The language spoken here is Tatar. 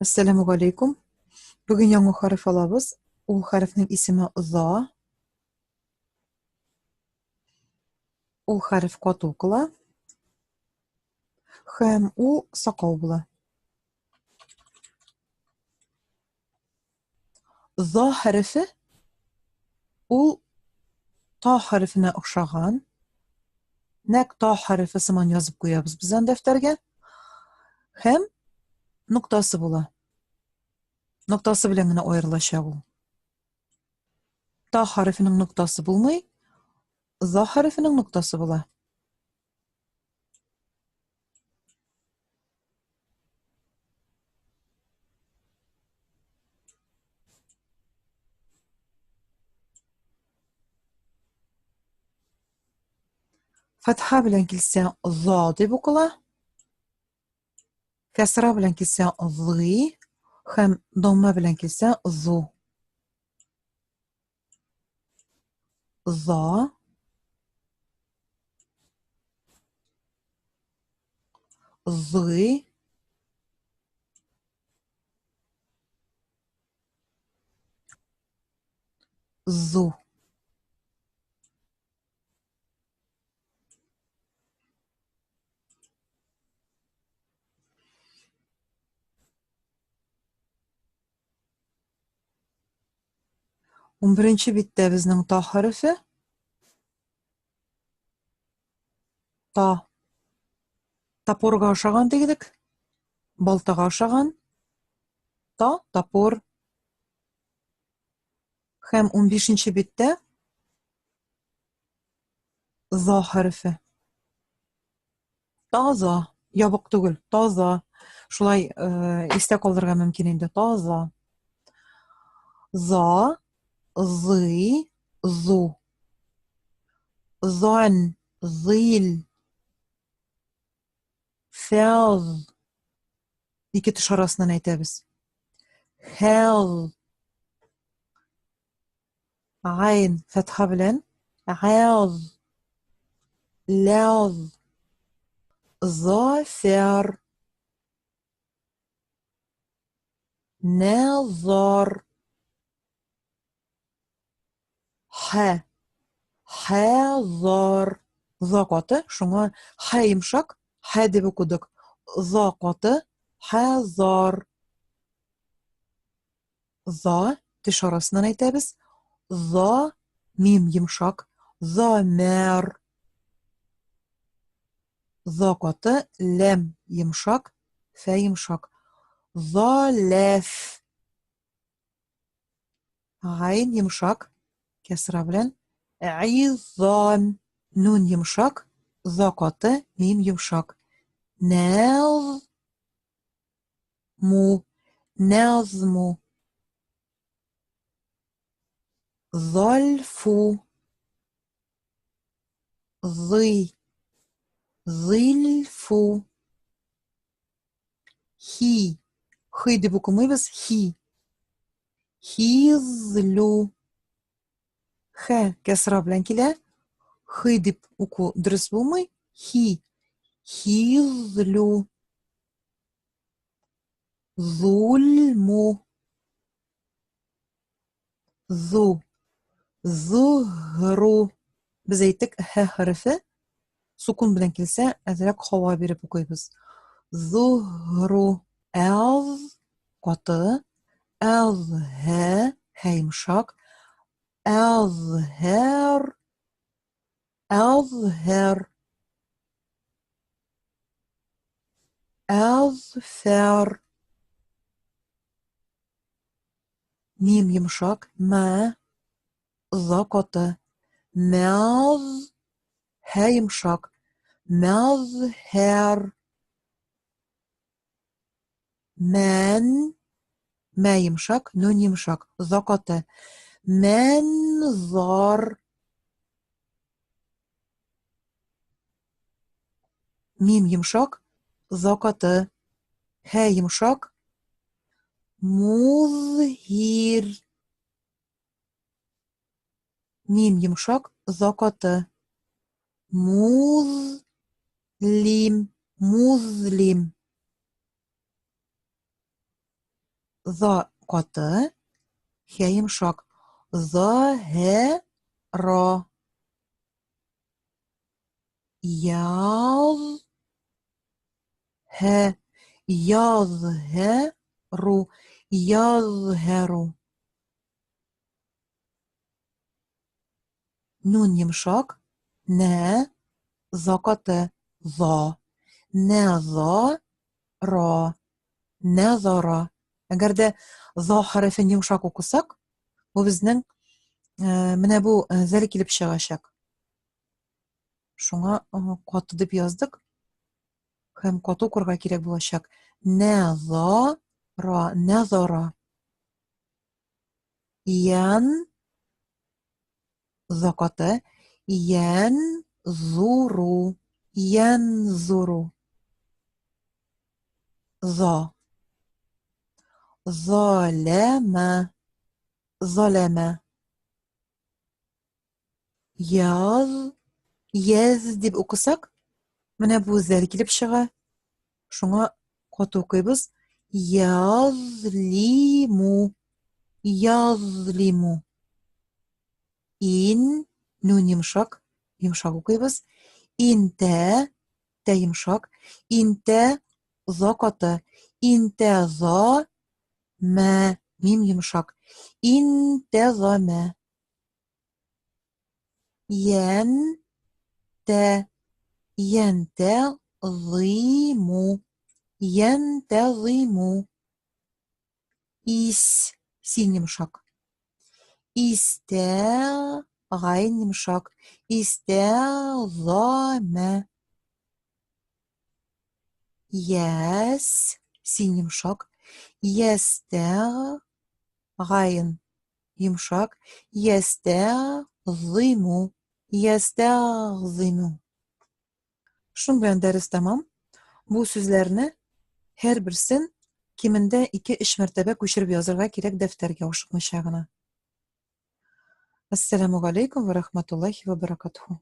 Әссәламүгаләйкүм. Бүген яңа хәреф алабыз. Ул хәрефнең исеме за. Ул хәреф каты укыла. Һәм ул сакау була. За хәрефе ул та хәрефенә охшаган. Нәкъ та хәрефе сыман язып куябыз без аны дәфтәргә. Һәм ноктасы була. Ноктасы белән генә аерылачак ул. Та хәрефенең ноктасы булмый, за хәрефенең ноктасы була. Фатха белән килсә, за дип укыла. Кәсра белән килсә, зы һәм домма белән килсә, зу. За, зы, зу. Унберенче биттә безнең та хәрефе. Та. Топорга ошаган дигедек. Балтага ошаган. Та, топор. Һәм унбишенче биттә за хәрефе. Таза, ябык түгел, таза. Шулай э, истә калдырырга мөмкин инде. Таза. За, зы, зу. Зан, зил. Фәл. Ике теш арасыннан әйтәбез. Хәл. Гайн фәтха белән. Гәл. Ләл. Зафәр. Нәзар. Хә. Хәзар. За каты, шуңа хә йомшак, хә дип укыдык. За каты, хәзар. За теш арасыннан әйтәбез. За мим йомшак. Замәр. За каты, ләм йомшак, фә йомшак. Заләф. Гайн йомшак, кәсра белән. Гизам. Нун йомшак, за каты, мим йомшак. Нәз му, нәзму. Зальфу. Зый. Зыйльфу. Хи. Хы дип укымыйбыз, хи. Хизлю. Хә кәсра белән килә. Хы дип уку дөрес булмый. Хи. Хизлю. Зульму. Зу. Зуһру. Без әйттек, һ хәрефе сукун белән килсә, әзрәк һава биреп укыйбыз. Зуһру. Әз каты, әзһә, һә йомшак, әзһәр, әзһәр. Әзфәр. Мим йомшак, мә, за каты. Мәз, һә йомшак. Мәзһәр. Мән, мә йомшак, нун йомшак, за каты. Мәнзар. Мим йомшак, за каты. Һә йомшак. Музһир. Мим йомшак, за каты. Муз лим, музлим. За каты, хә йомшак. Заһәра. Яз һә язһәру язһәру. Нун йомшак, нә за каты, за. Нә за ра. Нә зара. Әгәр дә за хәрефен йомшак укысак, бу безнең э, менә бу э, зәл килеп чыгачак. Шуңа э, каты дип яздык. Һәм каты укырга кирәк булачак. Нә за ра, нә зара. Ян закаты ян зуру ян зуру за заләмә заләмә Яз, яз дип укысак, менә бу зәл килеп чыга. Шуңа каты укыйбыз. Язлиму. Язлиму. Ин, нун йомшак, йомшак укыйбыз. Интә, тә йомшак. Интә, за каты. Интә за, мә, мим йомшак. Интә за мә. Йән тә йәнтә зыйму йәнтәзыйму ис син йомшак истә гайн йомшак истә замә яс син йомшак ястә гайн йомшак, ястәгъзыйму, ястәгъзыйму. Шуның белән дәрес тәмам. Бу сүзләрне һәрберсен кимендә 2-3 мәртәбә күчереп язырга кирәк дәфтәргә ашыкмыйча гына. Ассаламу галейкум ва рахматуллахи ва баракатуху.